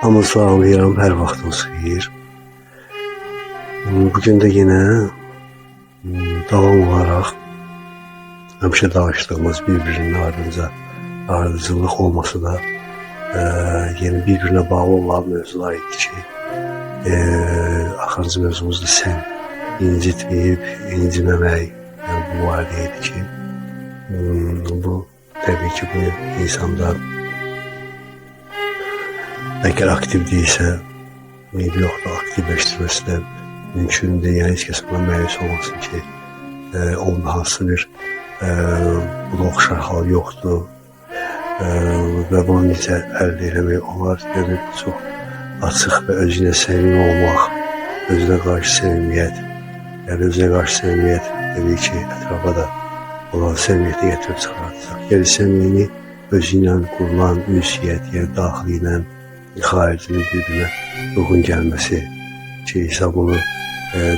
Hamınızı salamlayıram, hər vaxtınız xeyir. Bugün də yenə davam olaraq həmişə danışdığımız bir-birinin ardınca ardıcıllıq olması da yəni bir-birinə bağlı olan mövzular idi ki, axırıncı mövzumuz da sən incitməyib, inciməmək, yəni bu barədə idi ki, bu təbii ki, bu insanda əgər aktiv deyilsə, meyli yoxdur, aktivləşdirməsi də mümkündür. Yəni heç kəs buna məyus olmasın ki, onun hansı bir buna oxşar hal yoxdur və bunu necə əldə eləmək olar? Yəni bu çox açıq və özünə səmimi olmaq, özünə qarşı səmimiyyət, yəni özünə qarşı səmimiyyət təbii ki, ətrafa da olan səmimiyyəti gətirib çıxardacaq. Yəni səmimi özü ilə qurulan ünsiyyət, yəni daxili ilə xaricinin bir-birinə uyğun gəlməsi ki, insan bunu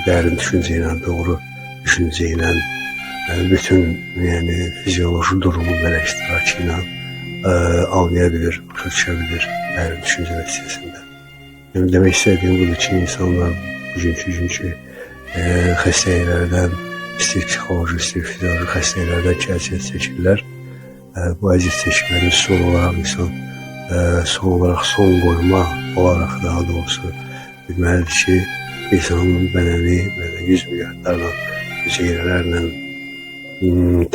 dərin düşüncə ilə, doğru düşüncə ilə, bütün yəni fizioloji durumu belə iştirakı ilə anlaya bilir, başa düşə bilir dərin düşüncə nəticəsində. Yəni demək istədiyim budur ki, insanlar bugünkü günkü xəstəliklərdən, istər psixoloji, istər fizioloji xəstəliklərdən ki, əziyyət çəkirlər. Bu əziyyət çəkmənin son olaraq insan son olaraq son qoyma olaraq daha doğrusu bilməlidir ki, insanın bədəni belə 100 milyardlarla hüceyrələrlə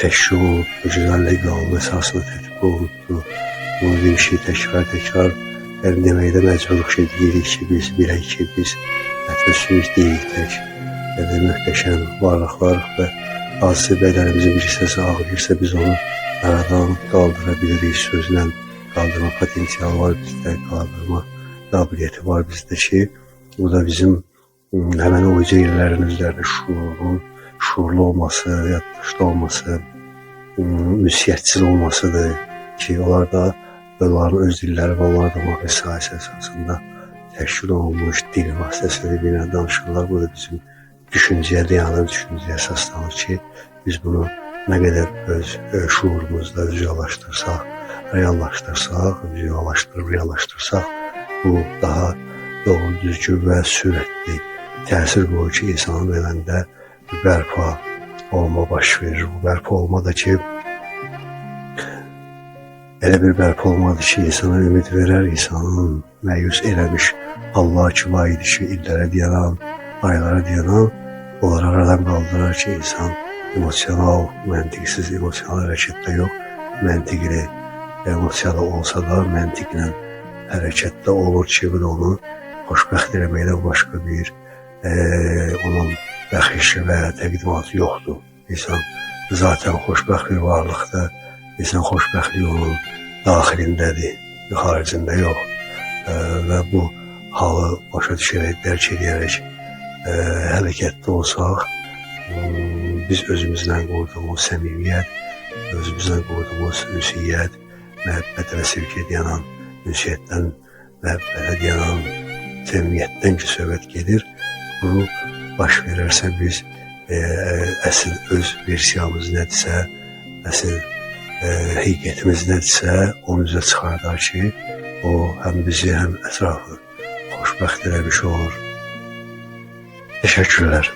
təşkil olunubdur, gözəllik qanunu əsasında tətbiq olunubdur. Bunu demişik təkrar-təkrar, yəni deməkdə məcburuq ki, deyirik ki, biz bilək ki, biz ət və sümük deyilik tək, yəni möhtəşəm varlıqlarıq və hansı bədənimizin bir hissəsi ağrıyırsa biz onu aradan qaldıra bilirik sözlə. Qaldırma potensialı var bizdə, qaldırma qabiliyyəti var bizdə ki, bu da bizim həmən o hüceyrələrin üzərində şuurlu olması, yaddaşda olması, ünsiyyətçil olmasıdır ki, onlar da onların öz dilləri və onlar da mahrif sahəsi əsasında təşkil olunmuş dil vasitəsilə bir-birinə danışırlar. Bu da bizim düşüncəyə dayanır, düşüncəyə əsaslanır ki, biz bunu nə qədər öz şuurumuzda vizuallaşdırsaq, reallaşdırsaq, vizuallaşdırıb reallaşdırsaq, bu daha doğru, düzgün və sürətli təsir qoyur ki, insanın bədənində bərpa olma baş verir. Bu bərpa olma da ki, elə bir bərpa olmadır ki, insana ümid verər, insanın məyus eləmiş Allah ki, var idi ki, illərə dayanan, aylara dayanan, onları aradan qaldırar ki, insan emosional, məntiqsiz emosional hərəkətdə yox, məntiqli emosiyalı olsa da məntiqlə hərəkətdə olur ki, bu da onu xoşbəxt eləməkdən başqa bir onun bəxşişi və təqdimatı yoxdur. İnsan zaten xoşbəxt bir varlıqdır. İnsan xoşbəxtliyi onun daxilindədir, xaricində yox. Və bu halı başa düşərək, dərk edərək hərəkətdə olsaq, biz özümüzlə qurduğumuz səmimiyyət, özümüzlə qurduğumuz ünsiyyət, məhəbbət və sevgiyə dayanan, ünsiyyətdən məhəbbətə dayanan, səmimiyyətdən ki, söhbət gedir, bu baş verərsə biz əsl öz versiyamız nədirsə, əsl həqiqətimiz nədirsə, onu üzə çıxardar ki, o həm bizi, həm ətrafı xoşbəxt eləmiş olur. Təşəkkürlər.